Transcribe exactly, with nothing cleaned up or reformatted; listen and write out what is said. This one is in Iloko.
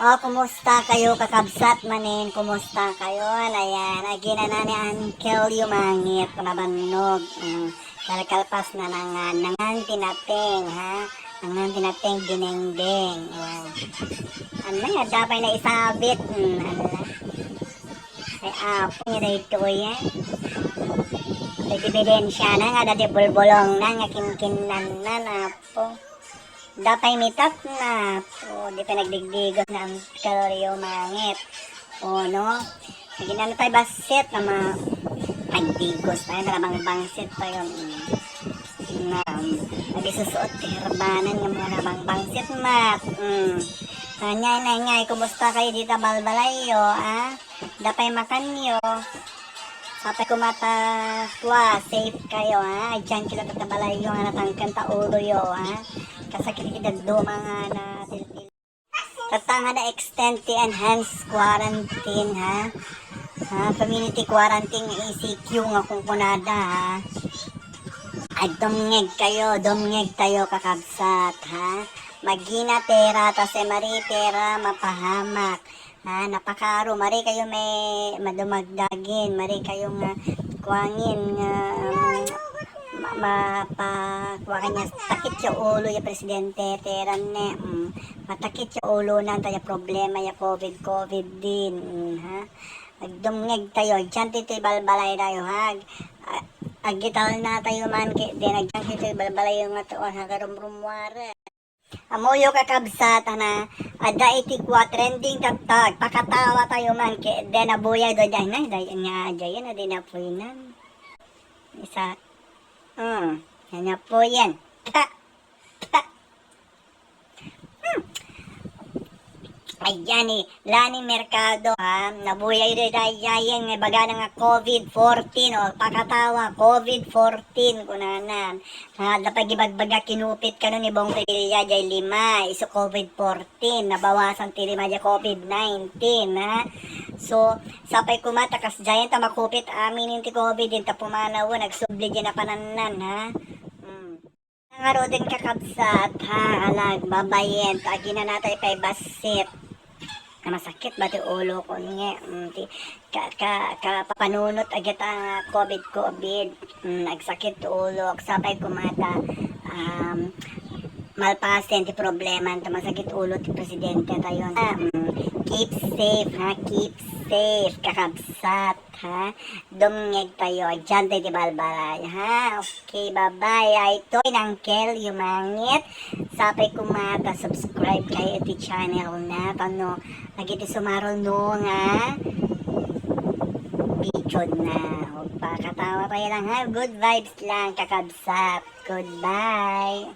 O, kumusta kayo, kakabsat manen? Kumusta kayo? Ayan, aginana ni Uncle Yumangit, nabannog. Mm, kalkalpas na nangan, nangan tinaping, ha? Nangan tinaping, dinengdeng. Ayan. Ano nga, dapat na isabit. Mm, ala. Ay, apo niya daytoy, eh. May ebidensya na nga, dati bulbulong na, nga kinkinnan na, apo. Dapay mitap na. O, di pa nagdigdigos na ang kaloryo mangit. O, no? Naging ano tayo, basit na ma-, nagdigos tayo, nalabangbangsit tayo. Mm. Na, um, nagisusuot ti herbanan nga mga labangbangsit, mat. Mm. Anyay, anyay, kumusta kayo dita balbalayo, ah? Dapay makanyo. Sapay kumata, tua, safe kayo, ha? Diyan kita tatabalayo nga natangken ta uloyo, ha? Kasakit kita duma nga na tiltil. Tatanga na extend ti enhanced quarantine, ha? Ha, community quarantine nga E C Q nga kunkunada, ha? Ay, dumngeg kayo, dumngeg tayo, kakabsat, ha? Magina tera, ta se mari tera, mapahamak. Ha, napakaro, mari kayo may madumagdagin, mari kayo nga kuangin nga, um, ma-, mapa-, kuangin nga takit ya ulo ya presidente, teran ne, mm, matakit ya ulo nan, ta ya problema ya covid, covid din, mm, ha. Agdumngeg tayo, diyan ti balbalay tayo, ha. Ag-, agital na tayo man, ki-, din, agdiyan ti balbalay nga tuon, ha, karumrumwara. Amoyo, kakabsat, ana, adda iti kua trending tagtag, pakatawa tayo man, ki-, din, abuya, do, diyan, na, diyan, nga, diyan, na, di na po yun, nan. Isa, mm, yan na po yan. Ta, ta. Hmm. Ayan ni Lani Mercado, ha, nabuya ida dayayen nga ibagana nga covid fourteen, o, pakatawa, covid fourteen, kunanan. Ha, adda pay gibagbaga kinupit kano ni Bong Revilla jay lima, isu covid fourteen, nabawasan ti lima jay covid nineteen, ha. So, sapay kumata kasdiayen ta makupit amin ti covid, din ta pumanawen, agsubli jay napanannan, ha. Hmm. Ngaruden, kakabsat, ha, alag, babayen, ta aginanatay pay bassit. Ah, masakit ba ti ulo ko, nge, mm, ti, ka, ka, kapapanunot agita nga covid, covid. Mm, agsakit ti ulo, agsapay kumata, um, malpasen ti problema, ta masakit ulo ti presidente tayo. Ah, mm, keep safe, ha, keep safe, kakabsat. Ha? Dumngeg tayo. Diyan tayo di balbalay, ha? Okay, bye-bye. Ay, ito, Uncle Yumangit. Sapay kumata, subscribe kayo iti channel na. Tano, lagi ti sumarol no nga video na. Huwag pa, katawa tayo lang, ha? Good vibes lang, kakabsat. Goodbye.